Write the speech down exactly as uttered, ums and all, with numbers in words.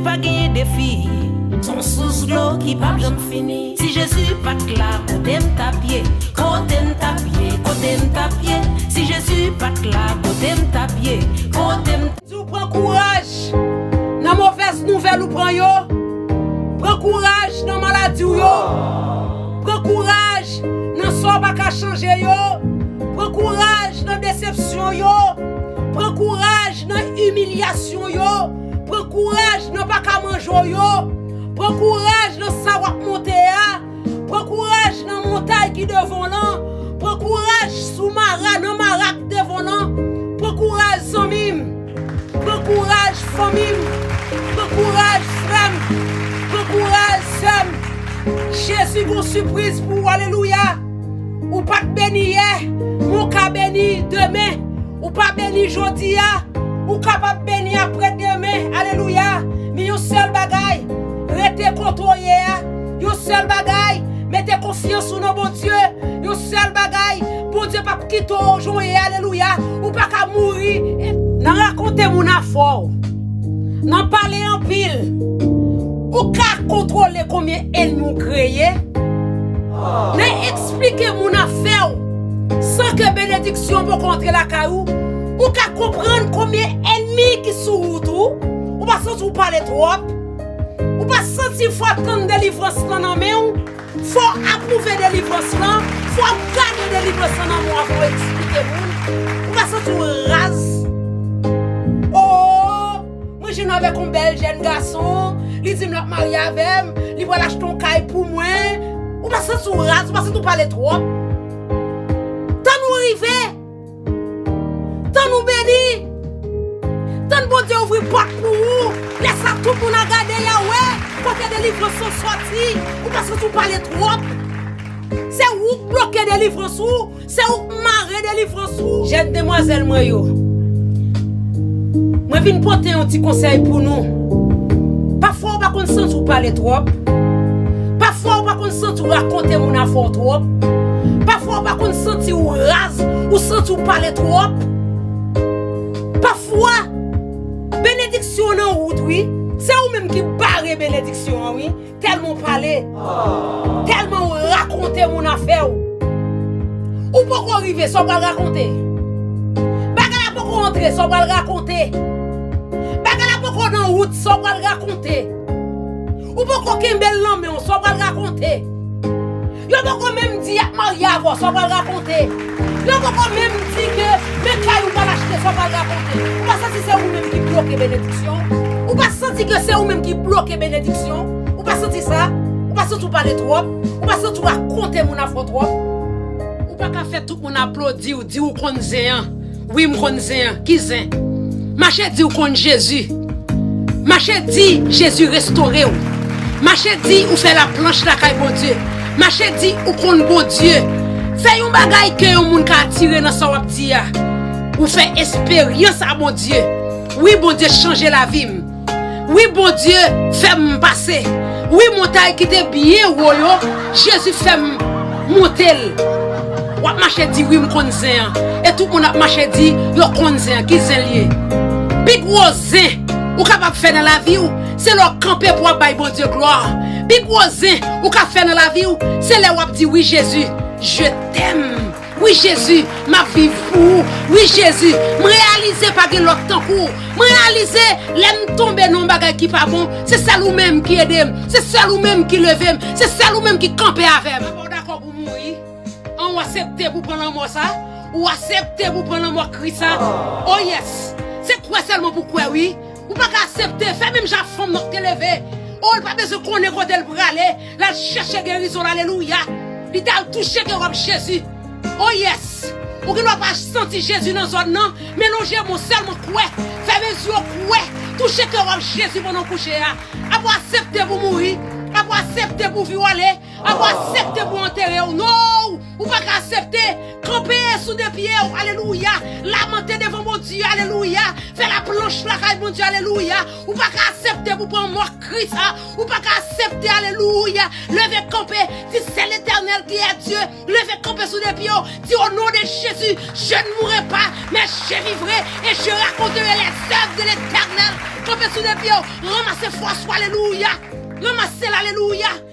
Pa genyen defi. Se yon sous dlo ki p ap janm fini. Si Jezi pa t la, kote m t ap ye? Kote m t ap ye? Kote m t ap ye? Si Jezi pa t la, kote m t ap ye? Kote m Di w pran kouraj nan movèz nouvèl ou pran yo. Pran kouraj nan maladi w yo. Pran kouraj nan sa w pa ka chanje yo. Pran kouraj nan desepsyon yo. Pran kouraj nan imilyasyon yo. Pran kouraj nan pa ka manje w yo. Pran kouraj nan sa w ap monte a. Pran kouraj nan montay ki devan w lan. Pran kouraj sou mara, nan mara k devan w lan. Pran kouraj zanmi m. Pran kouraj fanmi m. Pran kouraj frè m. Pran kouraj sè m. Jezi gon sipriz pou ou, alelouya. Ou pa t beni yè, men w ka beni demen. Ou pa beni jodi a, ou kapab beni apre demen. Alelouya. Men yon sèl bagay, rete kote w ye a. Yon sèl bagay, mete konfyans ou nan Bondye. Yon sèl bagay, Bondye p ap kite w jan w ye. Alelouya. Ou pa ka mouri. Nan rakonte moun afè w, nan pale anpil, ou ka kontwole konbyen ènmi w kreye. Nan eksplike moun afè w san ke benediksyon poko antre lakay ou, ou ka konprann konbyen ènmi ki sou wout ou. Ou pa santi w pale twòp? Ou pa santi fò w tann delivrans lan nan men w? Fò w apwouve delivrans lan? Fò w gade delivrans lan nan men w avan w eksplike moun? Ou pa santi w raz? Oh! Mwen jwenn avèk yon bèl jèn gason, li di m l ap marye avè m, li pral achte yon kay pou mwen. Ou pa santi w raz, ou pa santi w pale twòp? Tann ou rive, tann ou beni, tann Bondye ouvri pòt pou ou. Lè sa tout moun a gade, y a wè kote delivrans lan sòti. Ou pa santi w pale twòp? Se ou k bloke delivrans ou. Se ou k mare delivrans ou. Jèn demwazèl mwen yo, mwen vin pote yon ti konsèy pou nou. Pafwa ou pa konn santi w pale twòp. Pafwa ou pa konn santi w rakonte moun afè w twòp. Pafwa ou pa konn santi w raz, ou santi w pale twòp. Pafwa, benediksyon nan wout wi. Se ou menm ki bare benediksyon an wi. Tèlman w pale, tèlman w rakonte moun afè w. Ou poko rive, sa w pral rakonte? Bagay la poko antre, sa w pral rakonte? Bagay la poko nan wout, sa w pral rakonte? Ou poko kenbe l nan men w, sa w pral rakonte? Yo poko menm di y ap marye avè w, sa w pral rakonte? Yo poko menm di ke men kay ou pral achte, sa w pral rakonte? Ou pa santi se ou menm ki bloke benediksyon? Ou pa santi ke se ou menm ki bloke benediksyon? Ou pa santi sa? Ou pa santi w pale twòp? Ou pa santi w rakonte moun afè w twòp? Ou pa ka fè tout moun aplodi w, di w konn zen an. Wi, m konn zen an. Ki zen? Mache di w konn Jezi. Mache di Jezi restore w. Mache di ou fè laplanch lakay Bondye. Mache di ou konn Bondye. Fè yon bagay ke yon moun ka atire nan sa w ap di a. Ou fè esperyans a Bondye. Wi, Bondye chanje lavi m. Wi, Bondye fè m pase. Wi, montay ki te byen wo yo, Jezi fè m monte l. W ap mache di, wi, m konn zen an. E tout moun ap mache di, yo konn zen an. Ki zen l ye? Pi gwo zen ou kapab fè nan lavi w, se lè w kanpe pou w ap bay Bondye glwa. Pi gwo zen ou ka fè nan lavi w, se lè w ap di, wi, Jezi, je t'aime. Wi, Jezi, m ap viv pou ou. Wi, Jezi, m reyalize pa gen lòt tankou w. M reyalize, lè m tonbe nan yon bagay ki pa bon, se sèl ou menm ki ede m. Se sèl ou menm ki leve m. Se sèl ou menm ki kanpe avè m. Papa, w dakò pou mouri? An, w aksepte pou pran lanmò sa? Ou aksepte pou pran lanmò Kris sa? Oh yes! Se kwè sèlman pou kwè, wi. Ou pa ka aksepte, fè menm jan fanm nan te leve. Oh, li pa bezwen konnen kote l prale. L al chèche gerizon l, alelouya. Li t al touche kewòb Jezi. Oh yes! Ou gendwa pa santi Jezi nan zòn nan, men lonje men w sèlman kwè. Fèmen zye w kwè. Touche kewòb Jezi pandan w kouche a. Apa w aksepte pou mouri? Apre aksepte pou vi w ale. Apre aksepte pou antere w. Non! Ou pa ka aksepte. Kanpe sou de pye w. Alelouya. Lamante devan Bondye. Alelouya. Fè laplanch lakay Bondye. Alelouya. Ou pa ka aksepte pou pran mò kri sa. Ou pa ka aksepte. Alelouya. Leve kanpe. Di, c'est l'Éternel qui est Dieu. Leve kanpe sou de pye w. Di, au nom de Jésus, je ne mourrai pas, mais je vivrai et je raconterai les œuvres de l'Éternel. Kanpe sou de pye w. Ranmase fòs ou. Alelouya. Ranmase l. Alelouya.